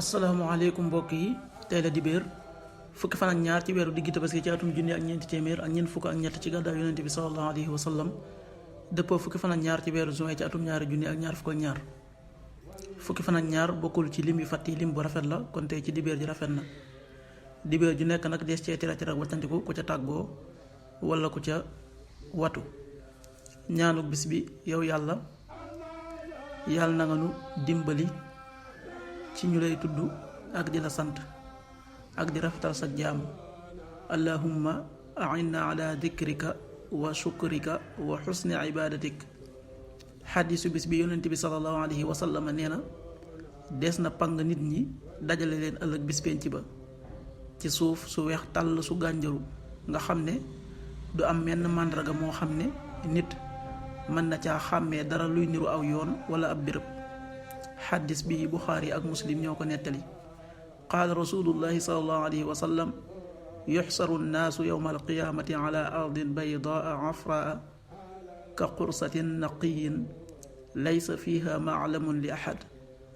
asalaamaaleykum mbokk yi tey la dibéer fukki fan ak ñaar ci weeru diggi tabaski ci atum junni ak ñeenti téeméer ak ñeent fukk ak ñett ci gàddaay yonente bi sallallahu alayhi wa sallam dëppoo fukki fan ak ñaar ci weeru juin ci atum ñaari junni ak ñaar fukk ak ñaar fukki fan ak ñaar bokkul ci lim yu fàtt yi lim bu rafet la kon tey ci dibéer ji rafet na dibéer ju nekk nag des cee tira ak waccantiku ku ca tàggoo wala ku ca watu ñaanu bis bi yow yàlla na nga nu dimbali ci ñu lay tudd ak di la sant ak di rafetal sa jaam allahumma a'inna ala dikrika wa shukrika wa xusni ibadatik xadiisu bis bi yonent bi sallallahu alayhi wa sallam nee na des na pang nit ñi dajale leen ëllëg bis penc ba ci suuf su weex tàll su gànjaru nga xam ne du am menn màndarga moo xam ne nit mën na caa xàmmee dara luy niru aw yoon wala ab béréb xaddis bi buxaari ak muslim ñoo ko nettali qaala rasulullahi salallahu alayhi wa sallam yuxsaru nnaasu yowma alqiyaamati ala ardin baydaa afraa ka qursatin naqiyin laysa fiha maalamun li ahad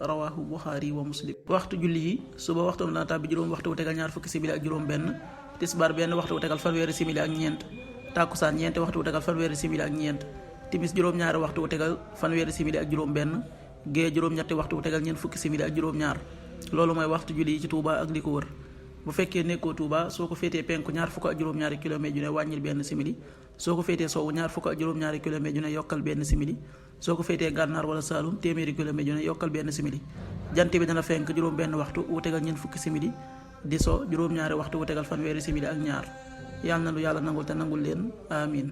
rawahu buxaari wa muslim. waxtu julli yi suba waxtu dana tàbbi juróom waxtu wu tegal ñaar fukki simili ak juróom benn tisbaar benn waxtu wu tegal fanweeri simili ak ñeent tàkkusaan ñeenti waxtu wu tegal fanweeri simili ak ñeent timis juróom-ñaari waxtu wu tegal fanweeri simili ak juróom benn gée juróom-ñetti waxtu wu tegal ñeent fukki simili ak juróom-ñaar loolu mooy waxtu julli yi ci Touba ak li ko wër bu fekkee nekkoo Touba soo ko féetee penku ñaar fukk ak juróom-ñaari kilomètre ju ne wàññil benn simili soo ko féetee sowwu ñaar fukk ak juróom-ñaari kilomètre ju ne yokkal benn simili soo ko féetee gànnaar wala Saalum téeméeri kilomètre ju ne yokkal benn simili jant bi dana fenk juróom benn waxtu wu tegal ñeent fukki simili di so juróom-ñaari waxtu wu tegal fanweeri simili ak ñaar yàlla na lu yàlla nangul te nangul leen amin